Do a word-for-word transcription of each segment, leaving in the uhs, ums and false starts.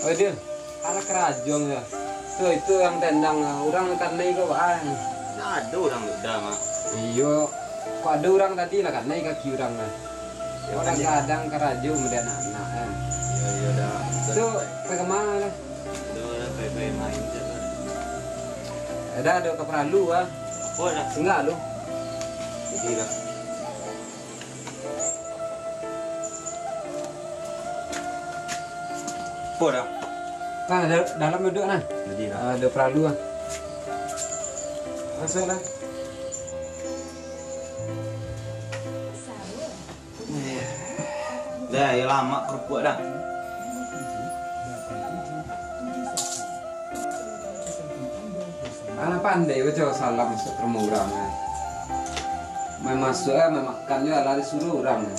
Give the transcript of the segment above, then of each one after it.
Oi, Dil, alah karajo yo. Tu, itu nan tendang urang kanai ko, baa. Ndak ado urang tu, Da, Mak. Iyo, kok ado urang tadi lah kanai kaki urang lah. Yo, urang kan, yo. Gadang karajo model anak-anak, kan. Iyo, iyo, Da. Tu, pai ka ma lah? Ado lah, pai-pai main se lah. Ado, ado ka paralu, ah. Apo, Da? Singgah lu. Jadi, Da. Apo, Da? Nah, da-, dalam duduak, nah. Jadi, Da. Ah, ado paralu, ah. Masuak, Da. Da, yo lamak karupuak, Da. Alah pandai baco salam masuak ka rumah urang, eh. Main masuak, eh, main makan jo, alah disuruah urang, eh.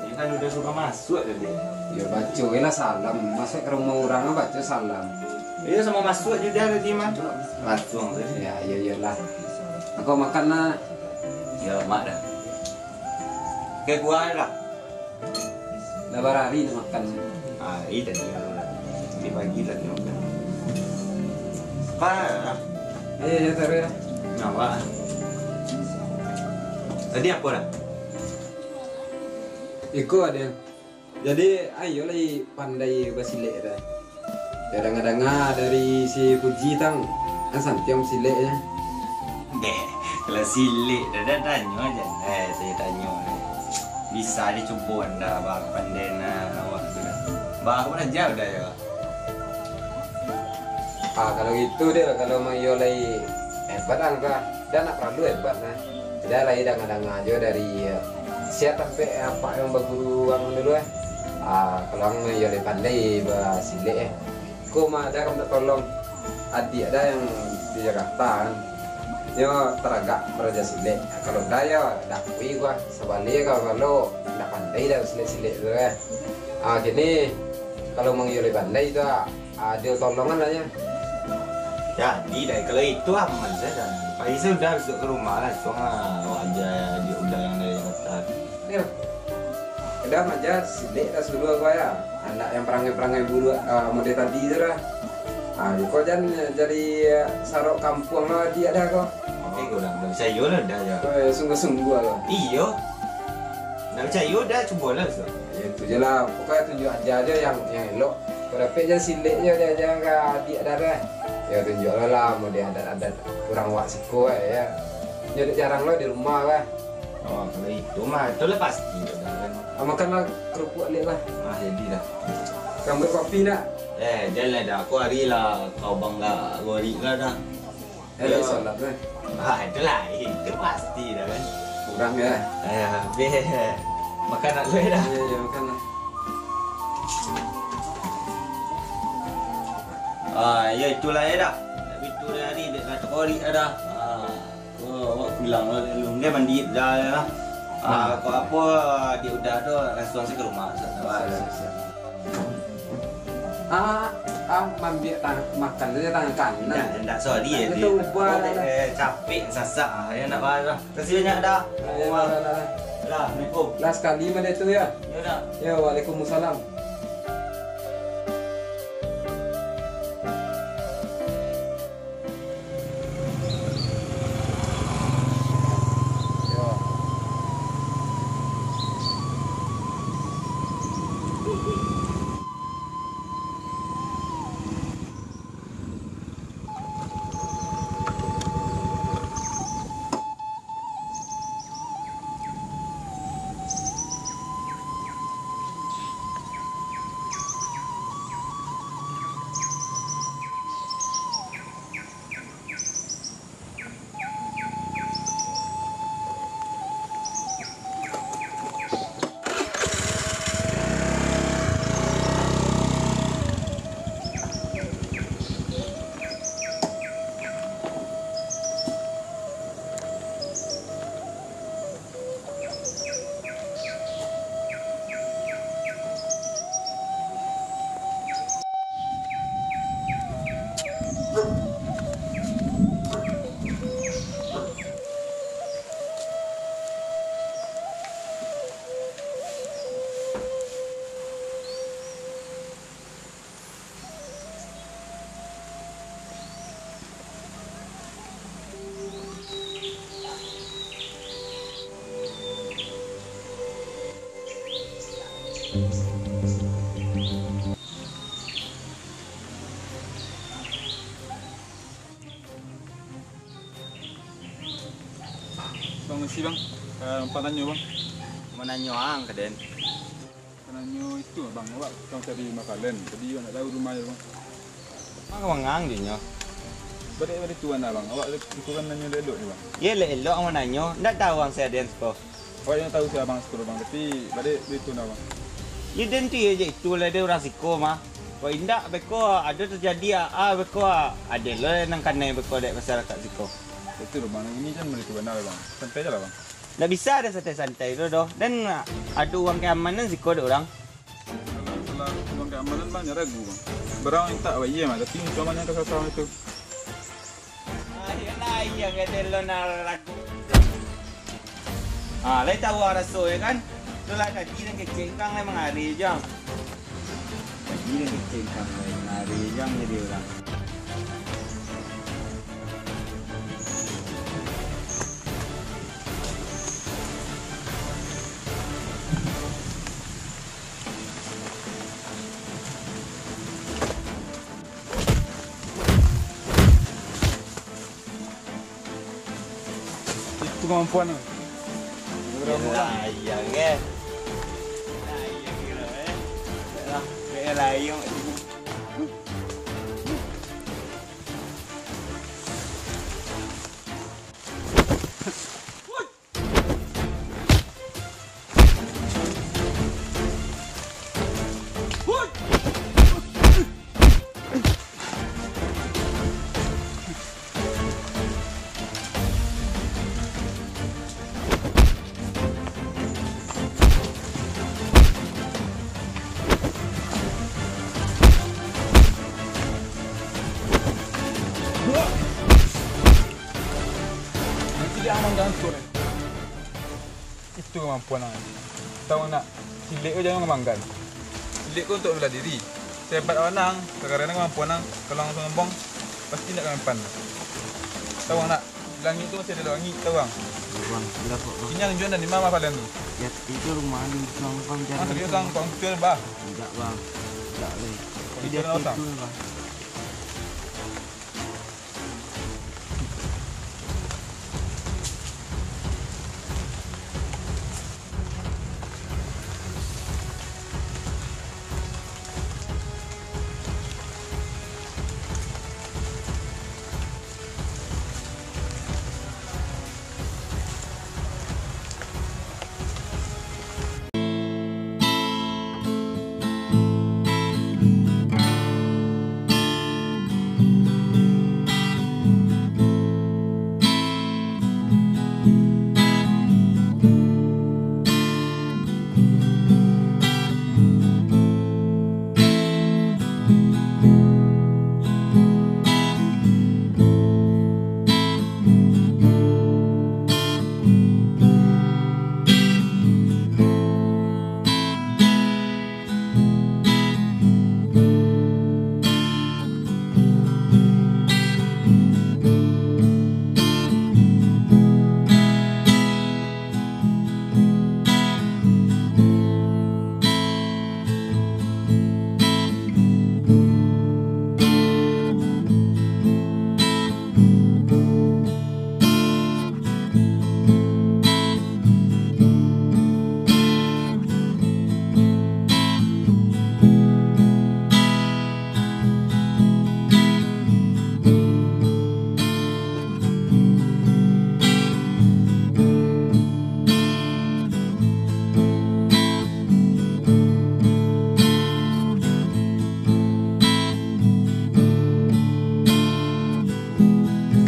Iyo kan udah suruah masuak tadi. Yo, baco lah salam. Masuak ka rumah urang, baco salam. Iyo, samo masuak jo tadi mah. Langsung tu. Ya, iyo, iyolah. Angkau makan lah. Yo, mak dah. Oke, kuah dah. Lah barari nak makan. Ah, iya tadi. Tadi pagi lah nak makan. Apa? Iya, iya, taruh ya. Nyawa. Tadi apa dah? Iko ada. Jadi, ayo lai pandai basilek dah. Yo danga-danga dari si Puji tang, kan santiang sileknyo. Deh, kalau silek dah, dah tanyo aja. Eh, saya tanyo. Bisa dicubo anda, bah, pandai nah awak tu dah. Bah, aku belajar dah yo. Ah, kalau gitu deh, kalau mang iyo lai hebat angka, dah nak paralu hebat nah. Dah lai danga-danga jo dari, eh, siap sampai apak yang baguru ang dulu eh. Ah, kalau ang mang iyo lai pandai basilek eh. Ko mah dah ka minta tolong adiak dah yang di Jakarta kan. Nyo taragak baraja silek. Kalau dah yo dakui gua, sabalik kalau, kalau ndak pandai dah silek-silek tu eh. Ah, kini kalau mang iyo lai pandai tu ah, ah, dio tolongan lah nyo. Jadi dah kalau itu aman saja. Pagi sudah besok ke rumah lah, langsung ah, awak aja di udah yang dari Jakarta. Yo. Kadang aja silek dah suruh gua ya. Anak yang perangai-perangai buruak, ah, model tadi tu dah. Ah, kau jan jadi, ah, sarok kampuang lah dia dah kau. Oke, kau dah, dah bisa yo lah dah ya. Kau ya sungguh-sungguh lah. Iyo. Ndak picayo, dah cubolah, Ustaz. Ya, itu je lah. Pokoknya tunjuk aja aja yang, yang elok. Kau dapik je silek je, dia aja ka adiak dah, dah. Ya, tunjuklah lah, model adat-adat urang wak siko, eh, ya. Nyo dek jarang lah di rumah, lah. Oh, kalau itu mah, itu lah pasti, dah, kan. Ah, makanlah kerupuk alik lah. Ah, jadi dah. Gambar kopi nak? Eh, janganlah dah. Aku hari lah, kau bangga, gori lah dah. Eh, yo. Salat, eh. Ah, itulah, itu pasti dah kan. Kurang ya. Eh, habis. Makan nak gue dah. Iya, iya, makan lah. Ah, ya itulah ya dah. Tapi tu dah hari, dia nak tekorik dah. Ah, oh, awak pulang lah, dia mandi dah ya. Ah, nah. Kok apa, dia udah tu, langsung saya ke rumah. Siap, siap, siap. Ah, ah, mambiak tang-, makan tu je tangan kanan. Ndak, ndak, sorry, eh, dia ubah lah. Eh, capek, sasak, ah, ya, ndak apa lah. Kasih banyak dah. Ah, ya, lah, lah, lah. Lah, Assalamualaikum. Lah, sekali mah dia tu, ya. Ya, dah. Ya, waalaikumsalam. Bang, eh, ampek tanyo, Bang. Mau nanyo ang ka den. Mau nanyo itu, Bang, awak tukang cari makanan. Tadi awak ndak tahu rumah nyo, Bang. Ang ka mangang jo nyo. Baliak dari tu, Bang. Awak itu kan nanyo elok-elok ni, Bang. Iyo, elok-elok ang mau nanyo. Ndak tahu ang sia den siko. Awak ndak tahu sia Abang siko, Bang. Tapi baliak dari tu, Bang. Iyo, den tu iyo je itu lah, den urang siko mah. Kok indak, beko ado terjadi a-, a-, beko a-, ado lo nan kanai beko dek masyarakat siko. Itu, Bang. Ini kan baliak tu bana, Bang. Santai je lah, Bang. Ndak bisa den santai-santai tu doh. Den ado uang keamanan siko dek urang. Kalau masalah uang keamanan mah, nyo ragu, Bang. Barang mintak, wah, iyo mah, tapi cuma nyo kasasar itu. Ayolah, iyo, ndak ado lo nan ragu. Ah, lai tahu raso, yo kan? Itulah tadi den kecek ang, lai mangari jo ang. Tadi den kecek ang, lai mangari jo ang jadi urang. Itu kamampuan tu. Lah, iyo, ke? Lah, iyo, kiro, eh. Lah, lah, iyo. Nanti dia aman gantung, eh. Itu kamampuan ang. Tahu ndak, silek ko jangan manggan. Silek ko untuak bela diri. Sahebat awan ang, sakadar kamampuan ang, kalau ang sombong, pasti ndak ka mampan. Tahu ndak, di langik tu masih ado langik, tahu ang? Bang, sudah kok, Bang. Inyo ang juo nan di ma, ma kalian tu? Ya, itu rumah di Bang, Bang, ah, jangan serius itu, ang, Bang. Kau hancur, bah. Tidak, Bang. Tidak, Bang. Kau hancur, Bang. Bang.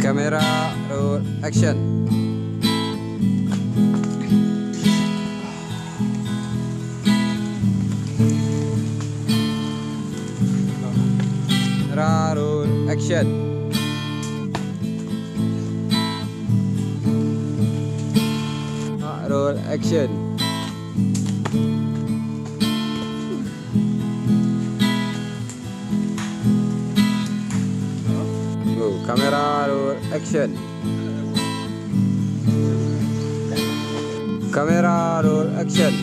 Kamera, roll, action. Kamera, roll, action. Roll, action. Go, kamera, roll, action. Kamera, roll, action.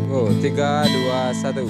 Go, tiga, dua, satu.